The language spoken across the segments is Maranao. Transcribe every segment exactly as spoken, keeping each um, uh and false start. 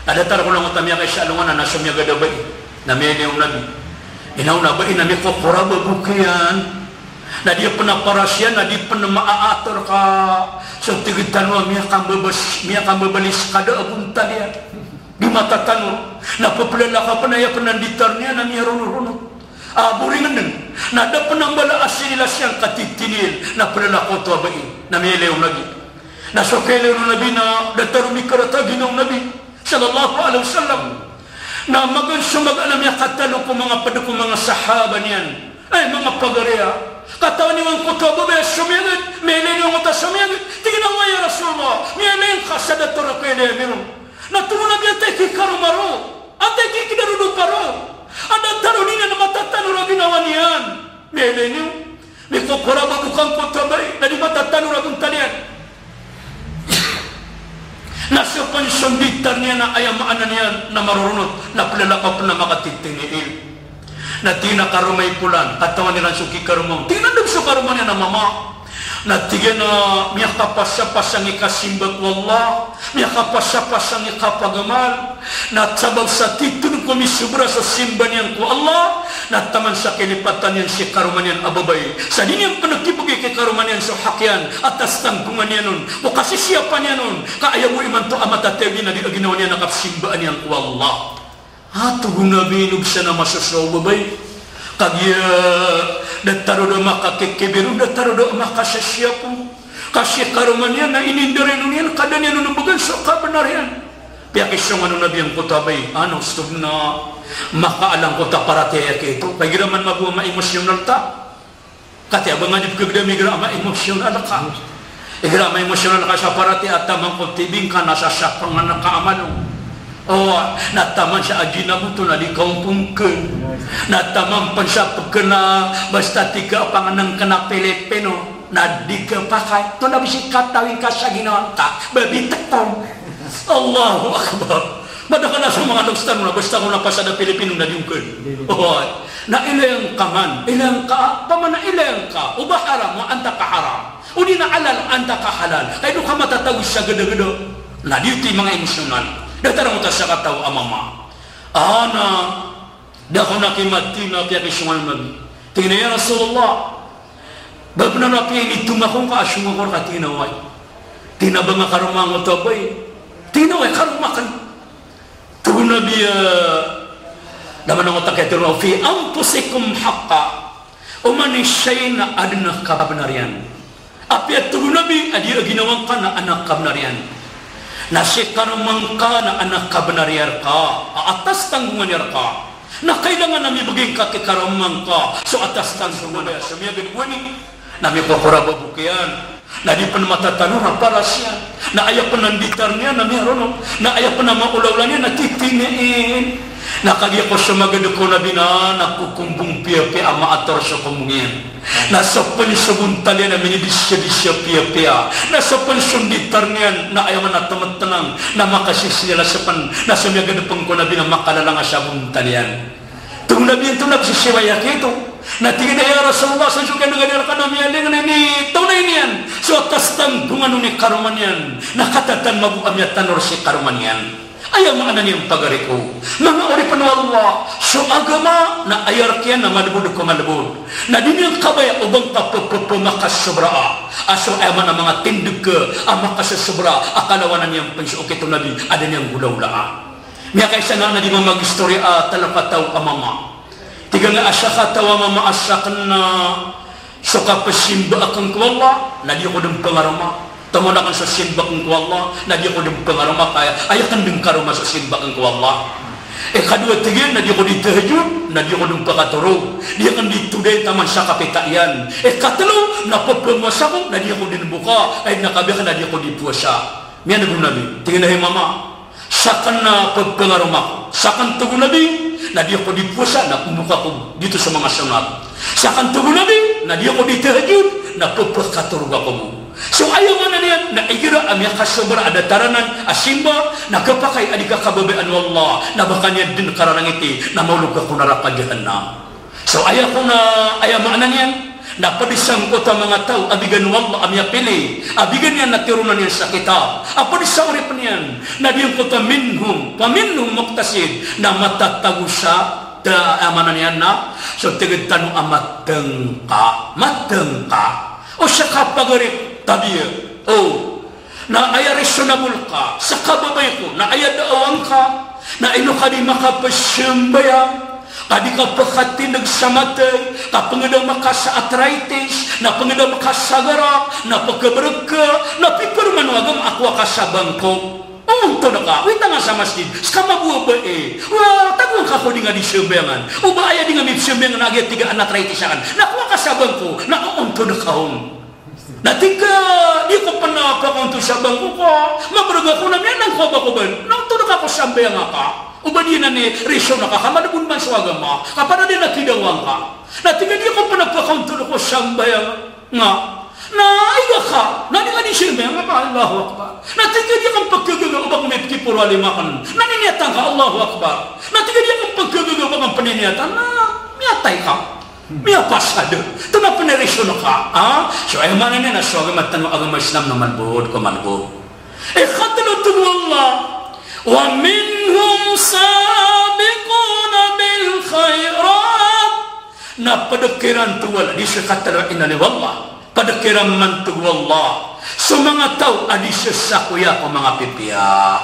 Na datar ko langon ta miyakaisa a alongan na so miyagad a bai na miyailay o Nabi. Ino na bai na mikokorab a bok iyan. Na di pn a paras iyan, na di pn maaator ka so tig tano a miyakambabas-, miyakambabalis kada a bontal iyan. Di matatanor. Na pphlalakaw pn, aya pn a nditar niyan na miyaronoronot. A, boring dn. Na da pn a mbala a sinilas iyan ka titinil. Na phlalakaw oto a bai na miyailay o Nabi. Na so kailay o Nabi na datar o mikarata a ginawa o Nabi sallallahu alaihi wasallam. Na magaan so magaan a miyakatalo ko manga pd ko manga sahaba niyan. Ay, manga pagari a, katawan iyo angkoto a babay a somiyagad, miyailay niyo angkoto a somiyagad. Tig iyan a, "Oway ya Rasulullah, miyailay ngka sa datar o kailay ami ron." Na tig o Nabi a, "Antaa i kikaroma ron? Antaa i kikdarodopa ron? A datar on iyan a matatanor a ginawa niyan." Miyailay niyo, mikokorab a bok angkoto a bai, na di matatanor a bontal iyan. Na so pn so nditar niyan na aya maana niyan na maroronot, na phlalakaw pn a makatitinil. Na tig iyan a, "Karoma i Polan, katawan iran so kikaroma on." Tig iyan a, "Andaon so karoma niyan a mama?" Na tig iyan a, "Miyakapasapasang i kasimba ko Allah, miyakapasapasang i kapagamal. Na sabap sa titho ko misobra so simba niyan ko Allah, na taman sa kalipatan iyan si karoma niyan a babay. Sa di niyan pn kibgay ki karoma niyan so hak iyan a tastanggongan iyan on, o kasisiyapa niyan on, ka aya bo imanto a matatago iyan a di a ginawa niyan a kapsimbaan iyan ko Allah." A, tig o Nabi, "Ino bs a masosowa o babay? Kagiya datar o da makakikibir on, datar o da makasasiyap on. Ka si karoma niyan na inindarino niyan ka da niyan on mbgan so kabnar iyan." Piyakisongan o Nabi angkoto a bai, "Ano, stop na, makaalang ko ta paratiyaya kito. Ka igira man mago a ma-emosyonal ta." Katii a ba nga di pkhagdam igira a ma-emosyonal ka. Igira a ma-emosyonal ka sa paratiyaya, taman ko tibing ka na sasapangan ka a malo. O, na taman sa a ginaboto na di ka ompongkn. Na taman pn sa pkna, basta tig ka a pangnngkn a Pilipino, na di ka pakay. Oto na bisi katawi ngka sa ginawa ngka, ba bitekon. Allahu Akbar. Madakl a so manga loks tano na basta ko na pasad a Pilipino na di ongkn. O, na ilay ngka man, ilay ngka, pamana ilay ngka, o ba haram, o antaa ka haram. O di na halal, antaa ka halal. Ka ino ka matatago sa gdagda. Na di oto i manga emosyonal. Datar angkoto a sakataw a mama. Ana, da ako na kimatina, piyakisongan o Nabi. Tig iyan a, "Ya Rasulullah, ba bnar a piya initoma ko ngka a songa ko rka?" Tig iyan a, "Oway." Tig iyan a, "Ba nga karoma angkoto a bai?" Tig iyan a, "Oway, karoma akn." Tig o Nabi a, da man angkoto a katharo, "Fi anfusikum haqqa." Oman i shayi na adn a kabnar iyan. Apiya tig o Nabi a di a ginawa ngka na adn a kabnar iyan. Na si karoma ngka na adn a kabnar iyan rka, a atastanggongan iyan rka. Na kailangan a mibgay ngka ki karoma ngka so atastanggongan iyan. So miyagad gowani na mikokorab a bok iyan. Na di pn matatanor a paras iyan. Na aya pn a nditar niyan na miyaronot. Na aya pn a maolaola niyan na titiniil. Na kagiya ko somagad ko Nabi na, na kokombong piyapiya a maator so kombong iyan. Na so pn so bontal iyan na minibisiyabisiya piyapiya. Na so pn so nditar niyan na aya man a tmtnang na makasisiyala so pn. Na somiyagad pn ko Nabi na makalalanga sa bontal iyan. Tig o Nabi, antonaa bs i siwaya kito? Na tig iyan a, "Ya Rasulullah, so so kandang a di rka na miyaling na initoon iyan so atastanggongan on i karoma niyan, na katatan mambo a miyatanor si karoma niyan." Aya maana niyan, pagari ko, manga oripn o Allah, so agama na aya rk iyan na malbod ko malbod. Na di niyan kabaya o ba ngka pphamakasobraa a so aya maana manga tindg a makasosobra a kalawanan iyan pn so okit o Nabi a da niyan golaolaa. Miyakaisa na, na di mamagistoriya a talakataw a mama. Tig iyan a sakataw a mama a sakn na so kapsimba akn ko Allah na di ako dn pngaroma. Tomo akn so simba akn ko Allah na di ako dn pngaroma, ka aya akn dn karoma so simba akn ko Allah. Ikadowa tig iyan na di ako di tahajjud, na di ako dn pkatorog. Di akn di today taman sa kapita iyan. Ikatlo na pphamowasa ako na di ako dn boka. Ay na kabiyak na di ako di powasa. Miyaneg o Nabi, tig iyan a, "Hay mama, sakn na pphangaroma ako." Sakn, tig o Nabi, na di ako di powasa, na pmboka ako bo. Giyoto so manga sonat. Sakn, tig o Nabi, na di ako di tahajjud, na pphakatorog ako bo. So aya maana niyan na igira a miyakasobra a datar anan a simba, na khapakay a di ka kababayaan o Allah, na ba ka niyan dn kararangiti, na maolog ka ko naraka jahannam. So aya kon a, aya maana niyan Na pd sangkoto a manga taw a bigan o Allah a miyapili, a bigan iyan na tironan iyan sa kitab, a pd sa oripn iyan, na giyangkoto a minhum, fa minhum muqtasid, na matatago sa, da, a maana niyan na so tig tano a matngka, matngka. O saka pagari tabiya. O, na aya reasonable ka, saka babay ko, na aya daawa ngka, na ino ka di makapsambayang, ka di ka pkhatindg sa matay, ka pngadama ka sa arthritis, na pngadama ka sa garak, na pkhabrg ka, na pipirman o agama a kowa ka sa bangko. Ontod ka, witang ka sa masjid, ska mababaya, wa, tagoan ka ko di nga di sambayangan. O ba aya di nga mipsambayangan, na giya tig a arthritis akn, na kowa ka sa bangko, na ontod ka on. Na tig ka, di ko pn pakaonto sa bangko ka, mabrg ako na miyanang ko a bako ban, na ontod ka ko sambayang aka. O ba di na ni reason aka, ka malbon man so agama, ka para di na kidawa ngka. Na tig ka, di ko pn pakaonto ko sambayang nga. Na aya ka, na di ka di sambayang aka, Allahu Akbar. Na tig ka, di ka pkhagaga o ba ko mipkiporo a lima akn. Na niniyatan ka, Allahu Akbar. Na tig ka, di ka pkhagaga o ba ko pniniyatan. Na miyatay ka. Miyapasad. Tonaa pn i reason ka, ha? So, aya maana niyan na so agama tano a agama Islam na malbod ko malbod. Ikatlo, tig o Allah, wa minhum sabiqun bil khairat. Na pd kiran, tig o Allah, di so katlo a inaloy o Allah. Pd kiran man, tig o Allah, so manga taw a di sasakoya ko manga pipiya.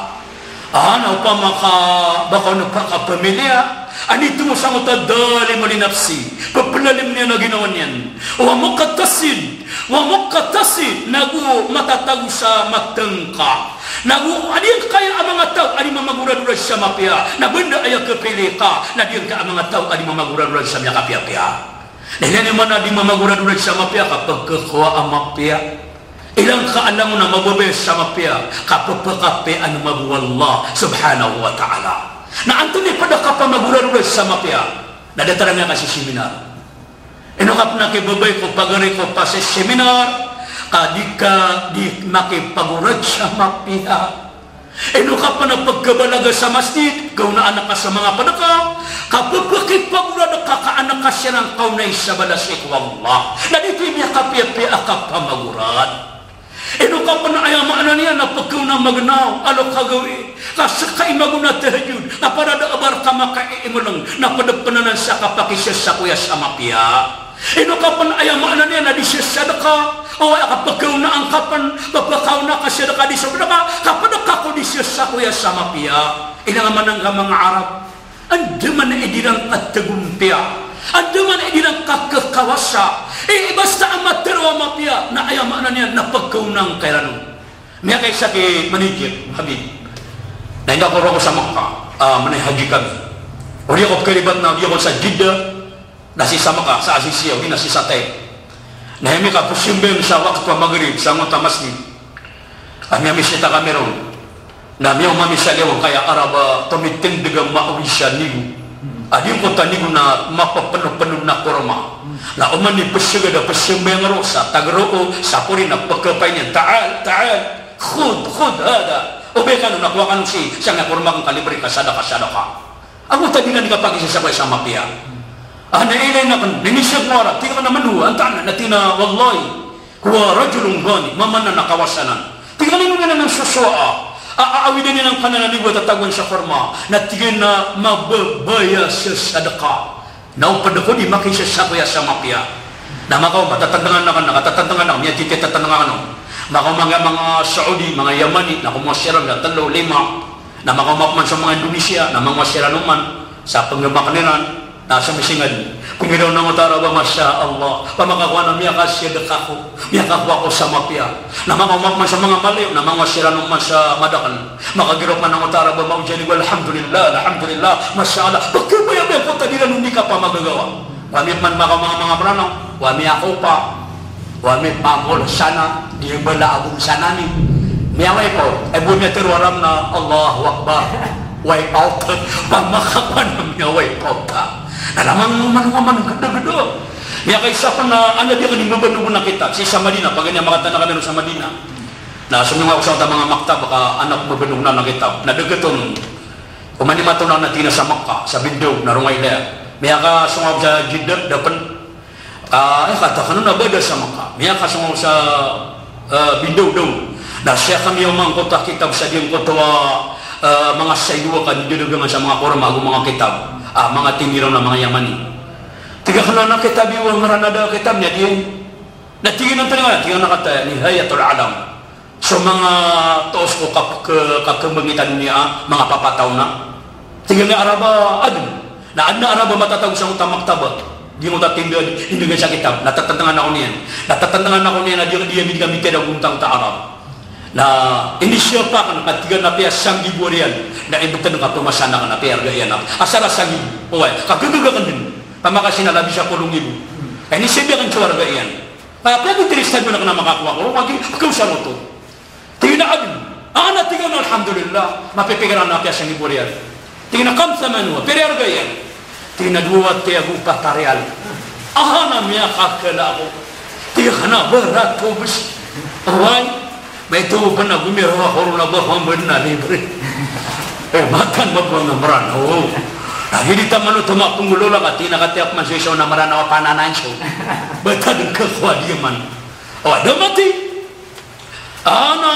A, na opama ka ba ka on pakapamiliya, a nitmo sangkoto a zalimun li nafsih, pplalim iyan a ginawa niyan. Wa muqtasid, wa muqtasid, nago matatago sa matngka. Nago a di ngka aya a manga taw a di mamagoradorad sa mapiya, na banda aya kapili ka, na di ngka a manga taw a di mamagoradorad sa miyakapiyapiya. Na ilay niyo man a di mamagoradorad sa mapiya ka pkhakowa a mapiya. Ilay ngka a langon a mababaya sa mapiya ka pphakapiya a mabaya o Allah subhanahu wa ta'ala. Na antonaa i pd a kapamagoradorad sa mapiya? Na datar a miyakasiseminar. Ino ka pn a kibabay ko pagari ko pasiseminar, ka di ka di makipagorad sa mapiya. Ino ka pn a pkhabalaga sa masjid, kaonaan ka sa manga pd ka, ka pphakipagorad ka ka an ka siran kaonai sa balas ko Allah. Na di oto i miyakapiyapiya a kapamagorad. Ino ka pn a aya maana niyan na pkaona magnaw a lokagawii, ka ska i magona tahajjud, ka para da a barka makaiimlng, na pd pn anan sa kapakisasakoya sa mapiya. Ino ka pn a aya maana niyan na di sasadka, o aya kapkaonaan ka pn, pphakaona ka sadka di sadka, ka pd ka ko di sasakoya sa mapiya. Ino nga maana nga manga Arab, andamanaya i di ran katagompiya, andamanaya i di ran kakakawasa. I, i basta a matero a mapiya, na aya maana niyan na pkaonaan ka iran on. Miyakaisa ki manager, Habib. Na inda ko roo sa Makkah, a, manahaji kami. O di ako pkharibat na di ako sa Jeddah, na sii sa Makkah, sa Aziziah, o di na sii sa Taif. Na aya miyakapsambayang sa wakto a Maghrib, sangkoto a masjid. A miyamisita kami ron. Na miyaoma mi sa liyawaw angkaya Arab a tomitindg a maori sa nigo. A di ngkoto a nigo na mapapnopno na korma. Na oman i psagad a psambayang roo sa taga roo, sa pori na pkhapay niyan, "Ta'al, ta'al, khudh, khudh hadha." O ba kano na kowa kano sii, sangkaya korma akn ka libre ka sadka, sadka. Ago ta di na di kapakisasakoya sa mapiya. A, na ilay akn, na inisiyag ko a, tig akn a, "Man huwa?" Antaa anan? Na tig iyan a, "Wallahi, huwa rajulun ghani." Mama anan na kawasa anan. Tig akn a, "Ino niyan anan sosowaa a, a, awidan iyan angkanan a nigo a tatagoan sa korma?" Na tig iyan a, "Mababaya sa sadka." Na o pd ko di makisasakoya sa mapiya. Na makaoma, tatandngan akn, na katatandngan akn, miyatitiya tatandngan akn. Makaoma angkaya manga Saudi, manga Yamani, na komawa siran sa tlo, lima. Na makaoma pman so manga Indonesia, na mangowa siran oman sa pnggamakn iran, na so misingad. Pngiraw na angkoto a Arab a, "Masha Allah, pamakakowa na miyakasadka ako, miyakakowa ako sa mapiya." Na makaoma pman so manga Malayo, na mangowa siran oman sa madakl. Makagiraw pman angkoto a Arab a maojani ko, "Alhamdulillah, alhamdulillah, masha Allah." Pkhabayabaya angkoto a di ran on di kapamagagawa. Wa mi pman makaoma manga Mranaw, wa mi ako pa. Wa mi pamol sana, di bala abong sana ni. Miya-wipe out. Ay bo miyatharo a Arab na Allahu Akbar. Wipe out. Pamakakowa na miya-wipe out, ha. Na lamang man, man, man, gdagda. Miyakaisa pn a, anda di kani mbabanog na kitab. Sii sa Madinah, paganay a makatana kami ron sa Madinah. Na somiyong ako sa manga maktab, ka anak mbabanog na kitab. Na dkt on. Oman i mato na tig iyan a sa Makkah, sa Bindaw, na roo nga ilaya. Miyakasong ako sa Jeddah, da pn Ka, eh, kata kano na bada sa Maka. Miyakasong sa, eh, Bindawdaw. Na siyakamiyaw man koto a kitab sa diyangkoto a, eh, manga saydu a kandidadagangan sa manga korma ago manga kitab. Ah, manga tindiraw na manga Yamani. Tig akn a kitab iyo a ngaran a da kitab niyan diyan. Na tig iyan antonaa i ngaran, tig iyan a kata Nihayatul Alam. So manga toos ko kap-, ke-, kakmbangita doniya, manga papataw na. Tig iyan a Arab a adn. Na adn a Arab a matatago sa ngoto a maktaba. Di ngoto a tinda, di ngoto sa kitab. Na tatantngan ako niyan. Na tatantngan ako niyan na di, di ami di kami kaya gontang ta Arab. Na inisiyapa akn ka tig iyan a apiya sanggibo a riyal. Na ibt akn ka pmasan akn a apiya arga iyan a. Asar a sanggibo. Oway, ka gagaga akn dn. Pamakasi na labi sa polo nggibo. Ka inisiyapa akn so arga iyan. Ka apiya di tiristago na kna makakowa ko, kagiya pkaosar oto. Tig iyan a adn. Ana tig iyan a alhamdulillah, mapipikir anan a apiya sanggibo a riyal. Tig iyan a kam thamanuha, pira i arga iyan? Tig iyan a dowa tiyago pat a riyal. Aha na miyakakala ako. Tig iyan a barato bs. Oway. Maito pn a gomiraw a korona ba hambad na libre. Eh, matan ba pn a Mranaw. Na gii di taman oto mapnggolawla ka tig iyan a katiya pman so isa on a Mranaw a pananayan so. Ba ta dn kakowa di man. O, da mati. Ana,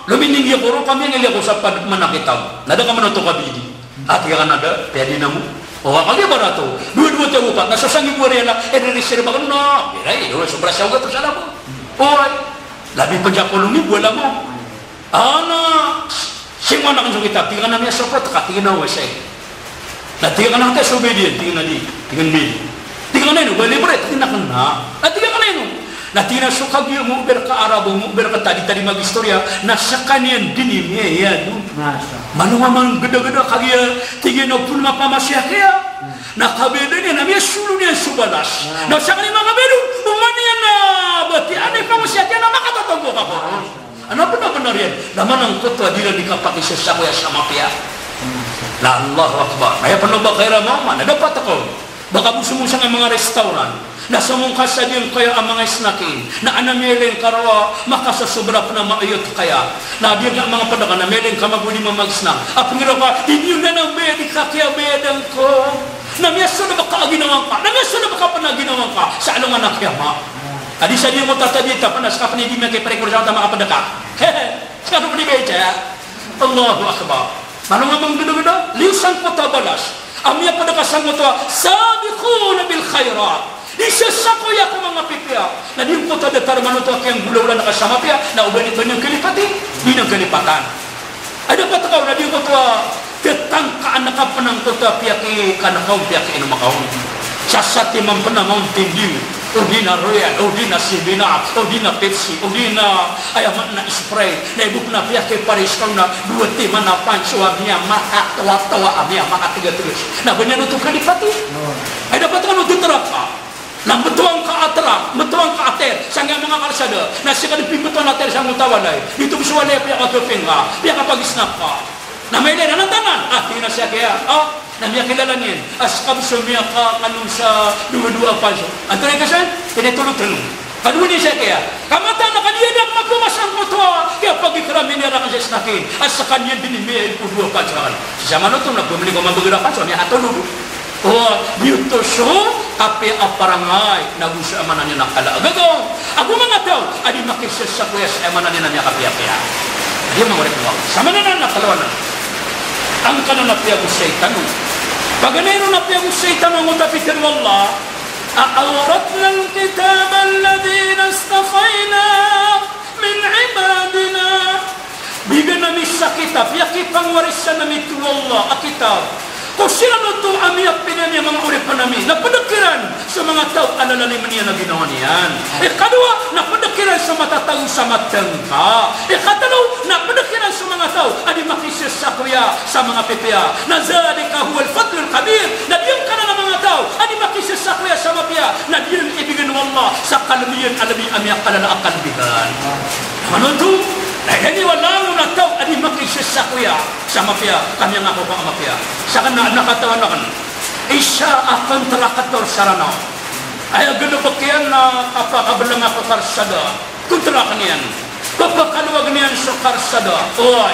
lomininggi ako roo ka miyangilay ako sa pd man a kitab. Na da ka man oto kabidi. A tig akn a da, piyadi na mo. O, kagiya barato. Dowa, dowa tiyago pat. Na so sanggibo a riyal a, eh, ririsir ba kano na. Pira i, dowa, sobra sa ogat o salabo. Oway. Labi pn sa polo nggibo a labo. Ana, singowan akn so kitab, tig akn a miyasopot ka, tig iyan a oway sa. Na tig akn a kata so bedi iyan, tig iyan a di, tig iyan bedi. Tig akn a ino, ba libre, tig akn a. Na tig akn a ino. Na tig iyan a so kagiya mo berka Arabo, mo berka tadi, tadi mag-istorya, na skaniyan dn i miyayado. Masha Allah. Mano nga manggdagda kagiya, tig iyan a opama mapamasiya kiya. Na kabeda niyan, na miyasolo niyan so balas. Masha Allah. Na skaniyan makabedo, oman iyan na, ba tig iyan a pamasiya kiya na makatatago ka ko. Masha Allah. Ana bnar-bnar iyan, na manangkoto a di iran di kapakisasakoya sa mapiya. Na Allahu Akbar. Na aya pn o ba kairan mambo, na dapat ako. Ba ka bo somong sangkai a manga restaurant. Na somong ka sa giyangkaya a manga snack inn. Na ana miyailay ngka roo a makasosobra pn a maayot kaya. Na giyangkaya a manga pd ka na miyailay ngka magodi mamag-snack. A pnggiraw ka, di niyo na na miyadi ka kiyabayad angko. Na miyasolab ka a ginawa ngka. Na miyasolab ka pn a ginawa ngka sa alongan a kiyama. A di sa di mo tatadita pn a ska pn i di miyakiparekor sa oto a makapd ka. Ska pn i baya. Allahu Akbar. Malo nga manggdagda, liyo sangkoto a balas. A miyapd ka sangkoto a sabiquna bil khairat. Di sasakoya ko manga pipiya. Na di ngkoto a datar man oto a kiyanggolawlaan ka sa mapiya. Na o ba niyo kalipati, di niyo kalipatan. Ay dapat ka o na di ngkoto a Tatangkaan ka pn angkoto a piyakikan ka on, piyakiinom ka on. Sa satiman pn a maon tindiw, o di na Royal, o di na Seven Up, o di na Pepsi, o di na aya maana na Sprite. Na ibo pn a piyakiparis ka on na dowa timan a panso a miyamakatawatawa, a miyamakatgatgas. Na ba niyan oto kalipati? Ay dapat ka on oto traka. Na mbtowan ka a trak, mbtowan ka a tayr sangkaya manga kalsada. Na sii ka dn pimbtowan a tayr sangkoto a walay. Dito bo so walay a piyakagaping ka, piyakapagisnap ka. Na mailay na lantanan. A, tig iyan a siya kiya. A, na miyakilala niyan. A ska bo so miyakakan on sa dowa-dowa a panso. Antonaa i kasan? Tig iyan a tolo tano. Kadowa niyan siya kiya. Ka mataan a ka di adn a mapoma sangkoto a kiyapagikrami niyan rakn sa snack inn. A skaniyan dn i miyailay ko dowa a panso rakn. Sii sa manoto na pmili ko mabagr a panso, miyakatolo. O, giyoto so kapiya a parangay, na go sa aya maana niyan a kala a gagaw. Ago manga taw a di makisasakoya sa aya maana niyan a miyakapiyapiya. Di manga oripn o Allah. Sa maana nan na kalawan nan. Angkanan a piyagosay tano. Paganay ron a piyagosay tano angkoto a pitharo o Allah a, "Awrathnal kitaba alladhina istafayna min ibadina." Bigan ami sa kitab, piyakipangwarisan ami o Allah a kitab ko siran oto a miyapd ami a manga oripn ami, na pd kiran so manga taw a lalalim iyan a ginawa niyan. Ikadowa, na pd kiran so matatago sa matngka. Ikatlo, na pd kiran so manga taw a di makisasakoya sa manga pipiya. Na dhalika huwal fadlul kabir. Na giyangkanan a manga taw a di makisasakoya sa mapiya, na giyanan i bgan o Allah sa kalbiyan a lbi a miyakalala a kalbiyan. Manoto, na aya niyo a langon a taw a di makisasakoya sa mapiya, ka miyangakowa a mapiya. Sakn na, na katawan akn. Isa a kontraktor sa Ranaw. Aya galbk iyan na kapakablng ko karsada. Kontrak niyan. Papakalowag niyan so karsada. Oway.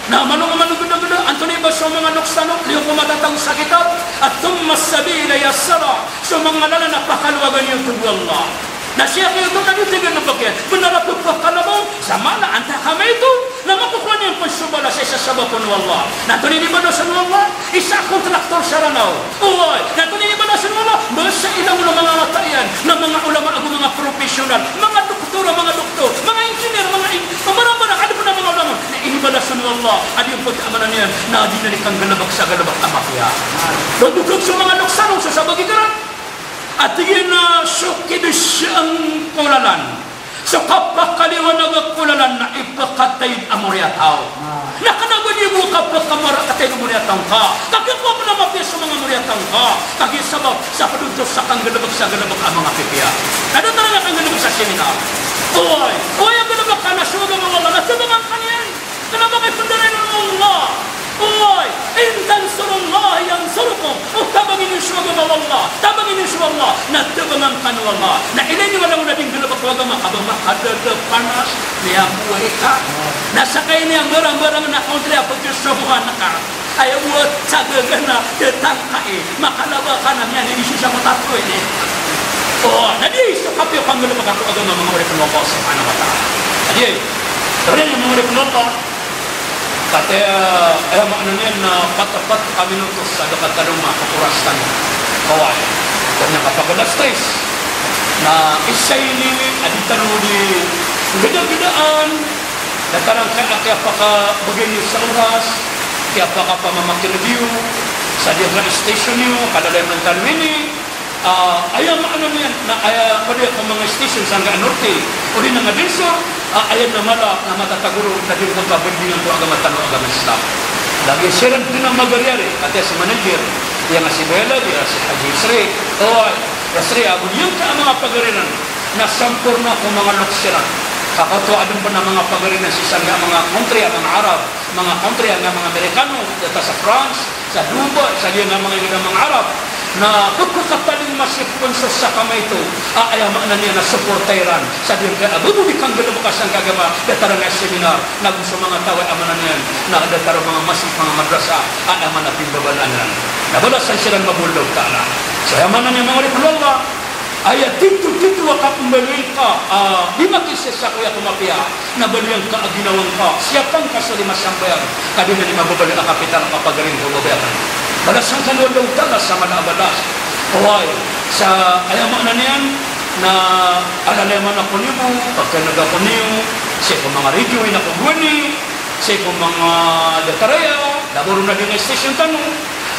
Na mano nga mano gdagda, antonaa i ba so manga lokes tano, liyo ko matatago sa kitab, a thumma sabila yassara, so manga lalan a pakalowagan iyo oto o Allah. Na sii ko oto na di tig iyan a pakiyan, bnar a pphakalabaw sa mala antaa ka maito, na makokowa niyan pn so balas a isa sabap on o Allah. Na antonaa i di balasan o Allah, isa a kontraktor sa Ranaw. Oway, na antonaa i di balasan o Allah, masa i langon a manga wata iyan na manga ulama ago manga professional, manga doktor, manga doktor, manga engineer, manga en-, manga mbarang, adn pn a manga ulama. Na inibalasan o Allah a di pn, aya maana niyan na di niyan kanggalbk sa galbk a mapiya. Pmbokag so manga lokes tano sa sabagi kiran. A tig iyan a so kibsaan ko lalan, so kapakaliwanag ko lalan na ipkataid a moriyataw. Na kna ba di bo kapakamarataid a moriyataw ngka. Kagiya kowa pn a mapiya so manga moriyataw ngka. Kagiya sabap sa pd oto sa kanggalbk sa galbk a manga pipiya. Na datar a kanggalbk sa seminar. Oway, oway a galbk ka na so agama o Allah na tbngan ka niyan. Kna ba ka ipndaray o Allah. Oway, in tansurullaha yansurkum. O tabangin iyo so agama o Allah, tabangin iyo so Allah, na tbngan kano o Allah. Na ilay niyo a langon a di nggalbk o agama ka ba makadadapanas, miyabuhay ka. Na sakay niyan a mbarang-mbarang na country a pkhasogoan ka. Aya bo a tsaga ka na datang ka i, makalaba ka na miyaneg i sii sa matatu ini. O, na di so kapiya o kanggalbk ko agama, manga oripn o Allah subhanahu wa ta'ala. Na di, aya manga oripn o Allah. Katii, aya maana niyan na pat, pat a minutos sa da kataloma ko oras tano. Oway. Kna kapakada stress. Na isa ini a di tano di gdagdaan. Datar angkai a kiyapakabgan iyo sa oras, kiyapakapamamakineg iyo sa di angkai station iyo, kalalayaman tano ini. Ah, aya maana niyan na aya pd ko manga station sangkai a Norte, odi na nga Del Sur, ah, aya na mala na matatago ron na di ron kabandingan ko agama tano a agama Islam. Lagid siran dn a magariyari, katii si manager, aya nga si Bayalabi, aya si Haji Yusri, oway, Yusri, ago di angkai a manga pagari ran na samporna ko manga lokes iran. Ka kagiya adn pn a manga pagari ran sii sangkai a manga country a manga Arab, manga country a manga Amerikano, datar sa France, sa Dubai, sa giyangkai a manga ingd a manga Arab, na pkhatalingoma sii pn so sakamaito a aya maana niyan na suporta iran sa giyangkai a ba bo di kanggalbk sangkai a agama, datar angkai a seminar, na go so manga taw a aya maana niyan na datar a manga masjid, manga madrasa a aya maana pimbabalaan iran. Na balasan siran mambo o Allahu Ta'ala. So aya maana niyan, manga oripn o Allah, aya tito, tito a kapmbaloy ngka, ah, di makisisa ko aya ko mapiya, na baliyan ka a ginawa ngka, siyapa ngka so di masambayang, ka di na di mababaloy a kapital a kapagari ngka o babaya ka. Balasan kano o Allahu Ta'ala sa mala a balas. Oway, sa aya maana niyan na alalayaman ako niyo bo, pagkaneg ako niyo sii ko manga radio, ina ko gowani, sii ko manga datar aya, na boro na di nga station tano.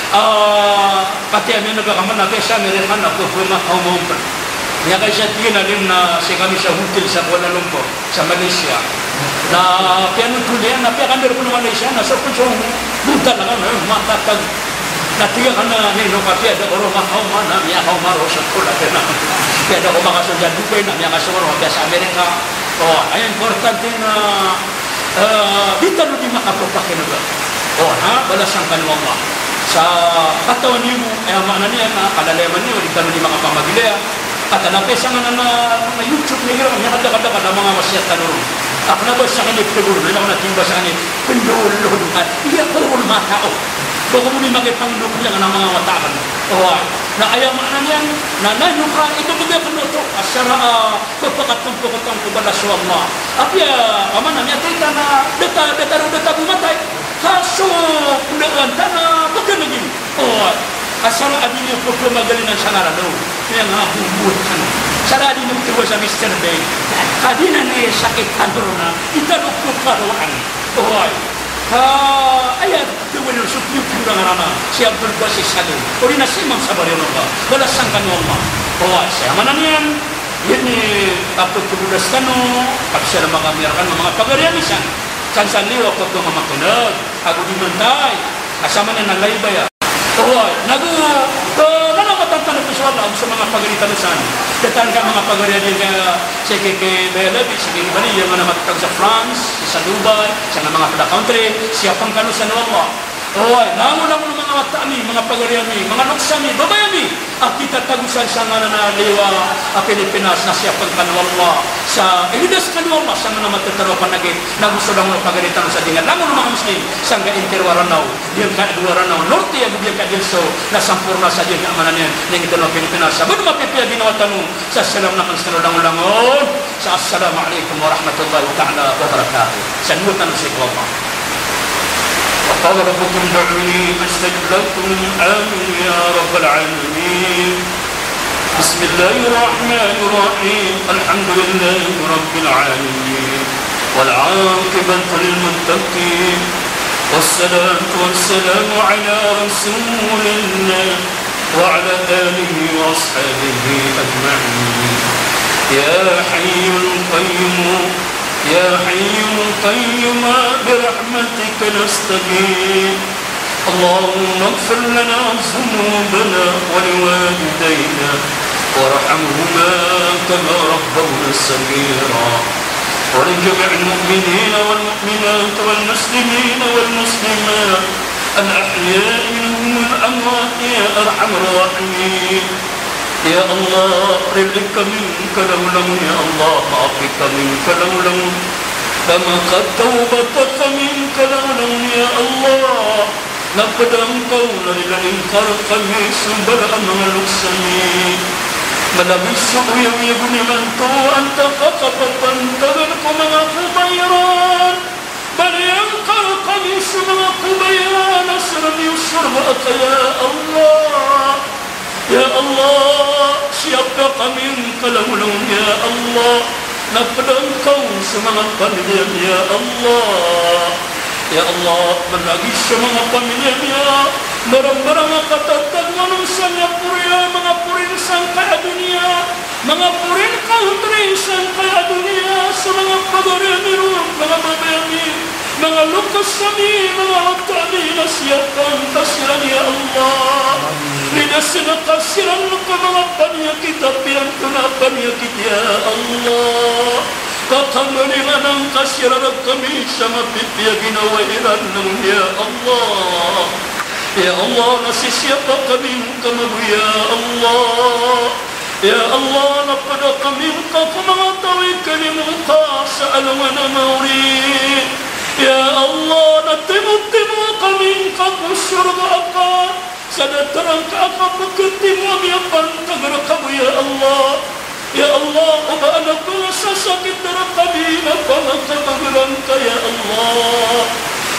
Ah, katii ami na ba ka man na kaya sa Amerika na pphamahaw man pn. Miyakaisa tig iyan a limo na sii kami sa hotel sa Kuala Lumpur, sa Malaysia. Na piyanothol iyan, na piyakandar ko na Malaysia, na so pn so hotel ka na matatag. Na tig iyan a, na ino ka, piyada ko ron makaoma, na miyakaoma ron sa hotel, na piyada ko makasold sa Dubai, na miyakasold ron, piyada sa Amerika. O, aya importante na Eh, di tano di makapapakinega. O, na balasan kano o Allah. Sa katawan iyo, aya maana niyan na kalalayaman iyo, di tano di makapamagilaya. Katii na piyasangkanan a manga YouTube na igira, miyakadakadakad a manga wasiyat tano ron. A kna ba sakn i ptagor, na ino kna tig ba sakn i pndolod, a iya ko ron matao. Ba ko bo di makipangndok iyan a manga wata akn. Oway. Na aya maana niyan na, na ino ka, ito ba kano oto a sara a Pphakatmpoktang ko balas o Allah. Apiya, a maana niyan, titho na data, data ro, data bo matay. Ka so pndaan tano a pkhaneg iyan. O, asar a di niyo pphamagalin sa ngaran o. Aya nga bo bo tano. Asar a di niyo pthago sa Mister Bean. Ka di na niyan sakit tano ron a, di tano pkharowaan. Oway. Ka aya dawani so piyopiyo a ngaran a si Abdul Basit Salim, odi na si Imam Sabari, o Allah, balasan kano o Allah. Oway, sa aya maana niyan, ini a pkhabolas tano, kapsar a manga miyarkan a manga pagari a misan. San san liyo a pkhamamakineg, ago di mantay, a sa maana na live aya. Oway, nago, eh, na manga tantan a pswala, ago sa manga pagari tano san. Datar angkai a manga pagari a di angkai, sii ki, ki Bayalabi, sii ki Bali, aya nga na matatago sa France, sii sa Dubai, sa manga pd a country, siyapa ngka kano san o Allah. Oway, nago, nago, manga Wata ami, manga pagari ami, manga loks ami, babay ami, a kitatagosan sa nganan a liwa a Pilipinas na siyapn kano o Allah, sa ilidas kano o Allah sa nganan a matataroa panagit, nago so langon a pagari tano sa di nga langon o manga Muslim, sangkai intiro a Ranaw, giyangkai a dowa Ranaw, Norte ago giyangkai a Del Sur, na samporna sa giyangkai a maana niyan, na ingd tano a Pilipinas, sa ba dn mapipiya a ginawa tano, sa salam na kan sa langon-langon, Assalamu alaikum warahmatullahi ta'ala wabarakatuh. Sa dowa tano sii ko Allah. وقال ربكم ادعوني أستجب لكم. آمين يا رب العالمين. بسم الله الرحمن الرحيم. الحمد لله رب العالمين. والعاقبة للمتقين. والصلاة والسلام على رسول الله وعلى آله وأصحابه أجمعين. يا حي قيوم، يا حي قيوم برحمتك نستغيث. اللهم اغفر لنا ذنوبنا ولوالدينا وارحمهما كما ربونا صغيرا. ولجميع المؤمنين والمؤمنات والمسلمين والمسلمات الأحياء منهم والأموات يا أرحم الراحمين. Ya Allah, rila kami ngka langon-langon, ya Allah, maapi kami ngka langon-langon. Tama ka tawbat kami ngka langon-langon, ya Allah. Na pd a ngka on a rila ngka rkami so mbala a manga loks ami. Mala bo so oyagoyag on imanto a antaa ka kapapantagan ko manga kobay iran. Baloya ngka rkami so manga kobay iran a srmi o sorga ka, ya Allah. Ya Allah, siyapa kami ngka langon-langon, ya Allah. Na pd a ngka on so manga pamilya ami, ya Allah. Ya Allah, mlagid so manga pamilya ami a mbarang-mbarang a katatagoan on sa manga pori a, manga pori sangkai a doniya, manga pori a kaontri sangkai a doniya, so manga pagari ami ron, manga babay ami, manga loks ami, manga wata ami, na siyapa ngka siran, ya Allah. Lidasn ka siran ko manga paniyakit a piyanto na paniyakit, ya Allah. Ka kamalingan angka siran rkami sa mapipiya a ginawa iran, ya Allah. Ya Allah, na sisiyapa kami ngka mambo, ya Allah. Ya Allah, na pd a kami ngka ko manga taw i kalimo ngka sa alongan a maori. Ya Allah, na timotimo kami ngka ko sorga ka. Sa datar angka a kapkhatimo ami a pantag rka bo, ya Allah. Ya Allah, o ba adn a pngasasakit rkami na pangakabagr angka, ya Allah.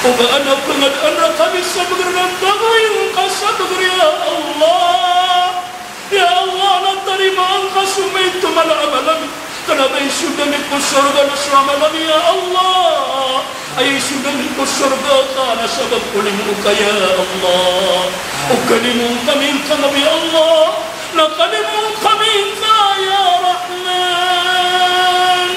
O ba adn a pngadaan rkami sa bgr na tagoy ngka sa bgr, ya Allah. Ya Allah, na tarimaa ngka so maito mala a amal ami. Kna ba isold ami ko sorga na so amal ami, ya Allah. Aya isold ami ko sorga ka na sabap ko limo ka, ya Allah. O kalimo kami ngka mambo, ya Allah, na kalimo kami ngka, ya Rahman.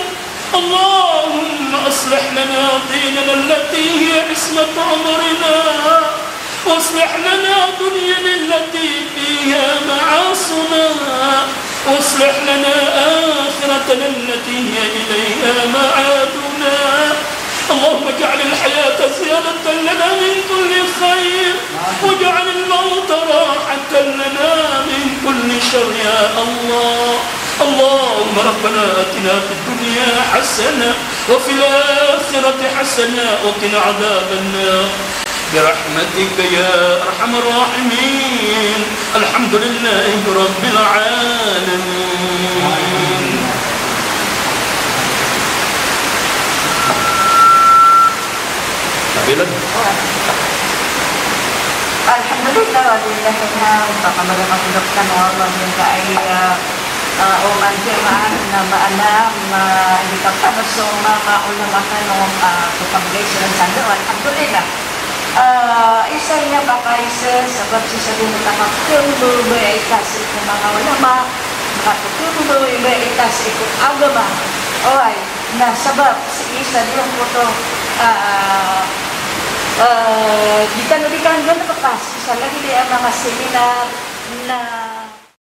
اللهم أصلح لنا ديننا التي هي عصمة أمرنا، وأصلح لنا دنيانا التي فيها معاشنا، وأصلح لنا آخرتنا التي هي إليها معادنا. اللهم اجعل الحياة زيادة لنا من كل خير، واجعل الموت راحة لنا من كل شر، يا الله. اللهم ربنا آتنا في الدنيا حسنة وفي الآخرة حسنة وقنا عذاب النار برحمتك يا أرحم الراحمين. الحمد لله رب العالمين. Alhamdulillah, walillahil hamd. Pakamarang a pindok tano, Allah, minta ay, ah, ah, o mantiyamaan na maana, ma-, di ka tano so ma-, maulama tano, ah, ko pamagay siran sando, alhamdulillah. Ah, isa ina pakaisa, sabap sii sa di makakatmbo ba ita sii ko manga ulama, makakatmbo ba ita sii ko agama. Oway, na sabap sii sa giyangkoto, ah, ah, di tano di kanggan kapas, isa lagid aya manga seminar na